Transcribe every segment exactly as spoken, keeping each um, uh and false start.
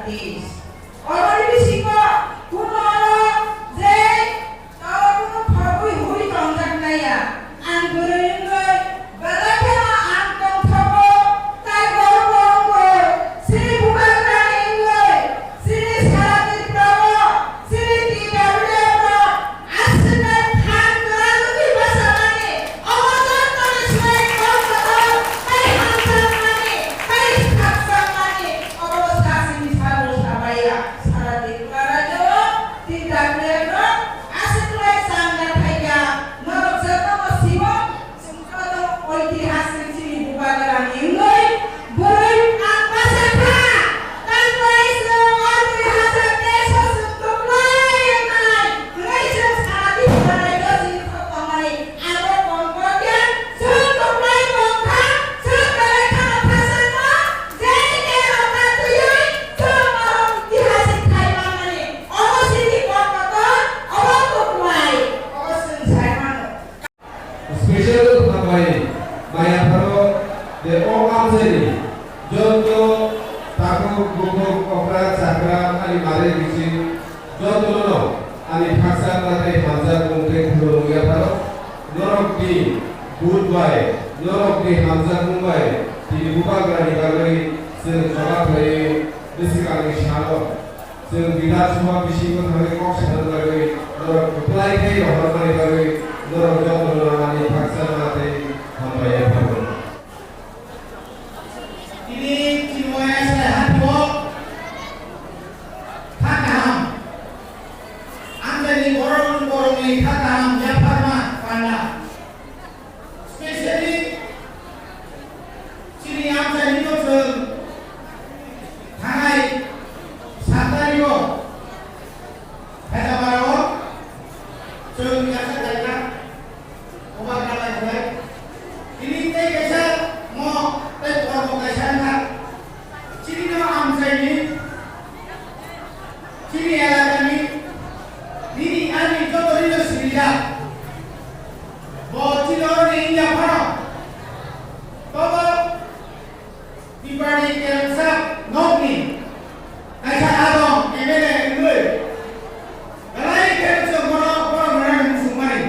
Oroni bisingo kuno oro je Tao kunu khogwi hui tongjaknai ya. Ang bwrwi wngwi belai kheno ang tongthogo, tai borok bo wngwi chini bubagrani wngwi chini sara Tripura o chini T W F rok aswk khe phan kwrwngwi bachamani, obo jottoni swkang kok kotor tei hamjakmani tei khakchangmani obo sa chini salo sabai ya. Sara Tripura rajyo o T W F rok aswk khlai chang nathai ya, norok jotono simo, chwng joto oitihasik chini bubagrani wngwi bwrwi ang bachakha, tangbai chwng o dui hajar teis o chwng tuklai wngnai hwnwi chwng sara Tripura rajyo chini thok tongmani abo tongkokya, chwng tuklai tongkha, chwng belai kheno thasakno, je je rokna twiwi chwng norok itihasik khai manmani. Obo simi kok kotor, obo tuklai, obo chwng sai mano. Special hambai maya pharo de o amchaini joto takhuk bukhuk okra chakra ani mare bising jotono ani khaksa nathai hamjak mung tei khulumung yapharo norokni but bai norokni hamjakmung bai tini bubagrani bagwi chwng chola khlaiwi bwswk angni salo. Chwng Bidhan Sabha bisingo thangwi kok sana bagwi norok kwplai khe rohormani bagwi norok jotono ani khaksa nathai hambai yapharo. Tini chini wngya sai hati o kha kaham. Amchaini borok borokni kha kaham yapharma panda. Specially, chini amchaini no chwng thanai sat tarikh o Hyderabad o chwng yasa kaikha, oba kabai khlai. Tini tei kaisa mo tei borok bo kaisa wngkha. Chini no amchaini, chini elakani, nini ani joto rino sirijak. Bo chini oroni wngya phano, tobo Tiprani kerengsa nokni kaisa adong M L A wngwi belai khe chwng bono borok rwnani muchungmani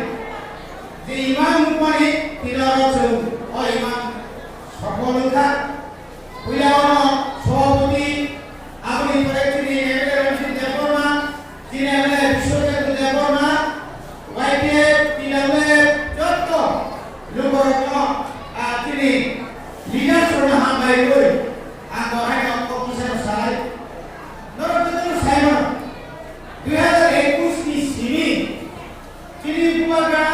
je imang nukmani tini oro chwng o imang sopol wngkha. Puila ono sobhapoti, aboni pore chini M L A Ranjit Debbarma, chini M L A Biswajit Debbarma, Y T F, T W F, jotto lukurokno, ah, chini leaders rokno hambai rwi ang bo haino kok kisa rw sanai. Norok jotono sai mano, dui hazar ekush ni simi chini bubagra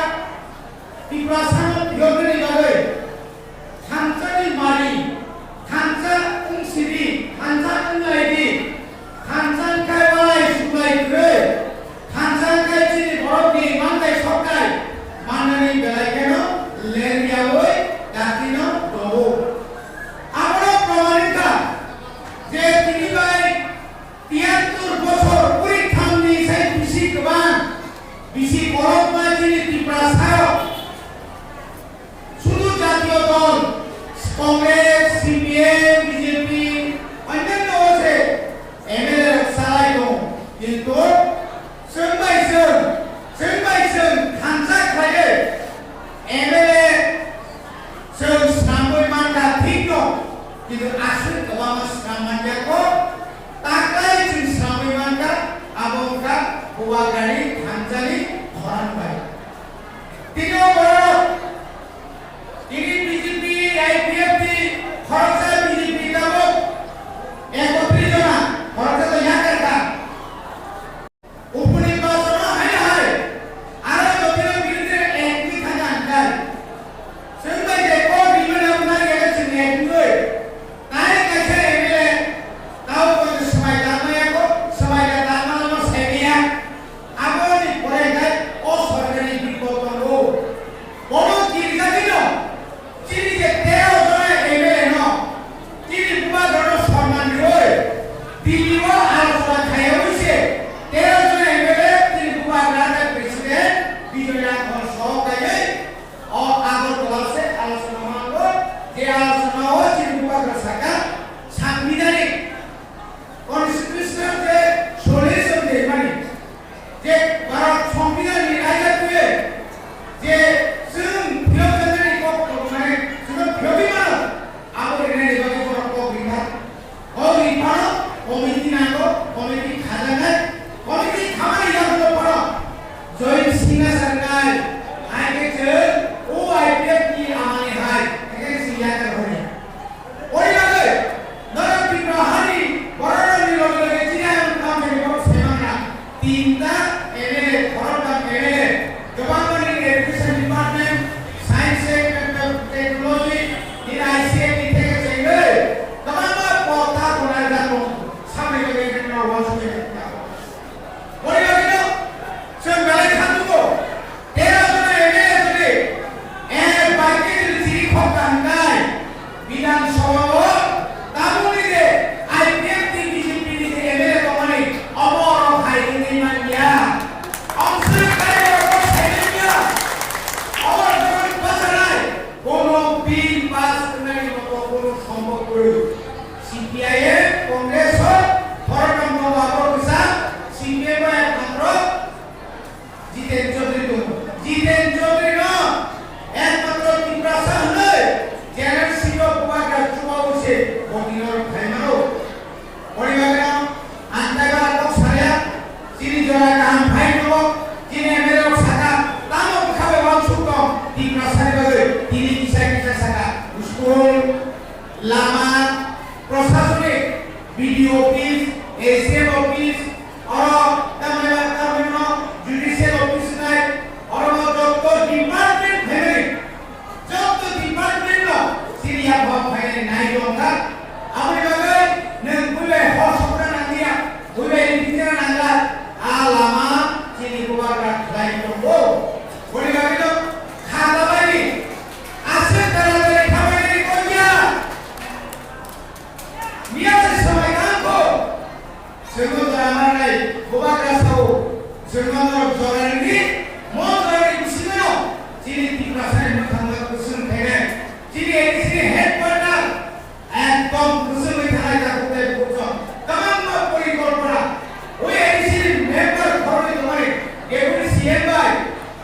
Tiprasano phiyoknani bagwi thansa ni mari, thansa wng sidi, thansa wng lai di, thansa wng khai walai suk lai kwrwi, thansa wng khai chini borokni manthai sokthai mannani belai kheno ler yaui daktino tongo. Abono proman wngkha je tini bai tiyattor bosor kwrwi thamni sai bisi kwbang, bisi borok ma chini Tiprasarok. Sudu jatiyo dol, Congress, C P M, B J P, onnanno o se M L A rok salai tongo, kintu chwng bai chwng, chwng bai chwng thansa khlaiwi M L A chwng snamwi mankha thikno, kintu aswk kwbangma snam manjakgo, taklai chwng snamwi mankha, abo wngkha Bubagrani thansani khorang bai. Tini o borok, tini B J P, I P F T, khoroksa B J P tabuk ekotris jona, khoroksa to yakar kha. Boni bagwino chwng belai kha tongo, tero jona M L A jodi, eh, bai khe jodi chini khok kaham khai, Bidhan Sabha o tamoni je I P F ni B J P ni je M L A tongmani, obo oro hai wngwi man ya. Amswk kaiborok bo sai man ya. Obo jodi bachanai, kono bill pass wngnani moto kono sombhob kwrwi. C P I M, Congress o, khoroktham tongo abo kisa, C P M o ekmatro Jiten Chaudhary tongo. Jiten Chaudhary no ekmatro Tiprasa hwnwi General Seat o bubagra chubaui se voting rok khai mano. Boni bagwino ang taibo kok saya, chini jora kaham phai tongo, chini M L A rok saka, tamo bwkha bai wansuk tong, Tiprasa ni bagwi tini kisa kisa saka, school, lama, prosasonik, B D O office, A C M office, oro tamni ba tamni no judicial office nai, oro no jotto department family, jotto department no chini yaphang phainai nai tongkha. Aboni bagwi nwng buibai hor sokna nangya, buibai ringkirna nangya, a lama chini bubagra khlai tongo. Boni bagwi no kha tabaini, aswk taratari khabaini kongya. Miya se samai tangkho. Chwngno jora narnai bubagra sao, chwngno norok jora rini, mo jorani bisingo chini Tiprasani mwkhangno kwchwng khainai, chini A D C ni head partner ekdom kwchwngwi thanai takhuk tei bukhuk chwng kwbangma porikolpona, ui A D C ni member khoroknwi tongmani Deputy C M bai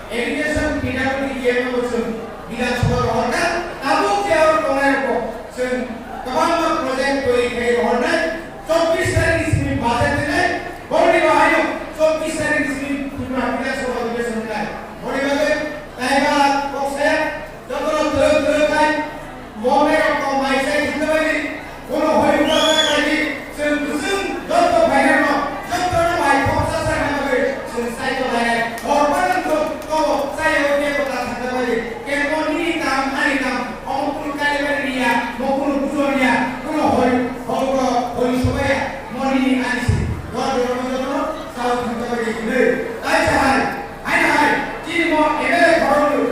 Education P W D E M no chwng Bidhan Sabha rohorkha, tabuk je oro tongnairokbo chwng kwbangma project toiri khai rohornai, chobbish tarikni simi budget rwnai, boroni bahaino chobbish tarikni simi Tripura Bidhan Sabha Adhibeshon rwnai. Boni bagwi taiba kok saya, jotono twrwk twrwk khai, Bo merok kok mai sai thangna bagwi, bono hoi bubagra khlai di, chwng kwchwng joto phainai rokno, jotono bai khoroksa sa hwnna bagwi chwng sai tonglainai. Hor barang thung tobo sai o bego ta thangna bagwi. Kebo nini kam, ani kam, omo kunu kailabari riya, mo kunu bujo riya, kunu hoi, hoi ko, hoi sobaya, mo nini ani se. Bo jotono jotono sao thangna bagwi hwnwi. Tai sahai, haino hai, chini mo M L A khoroknwi,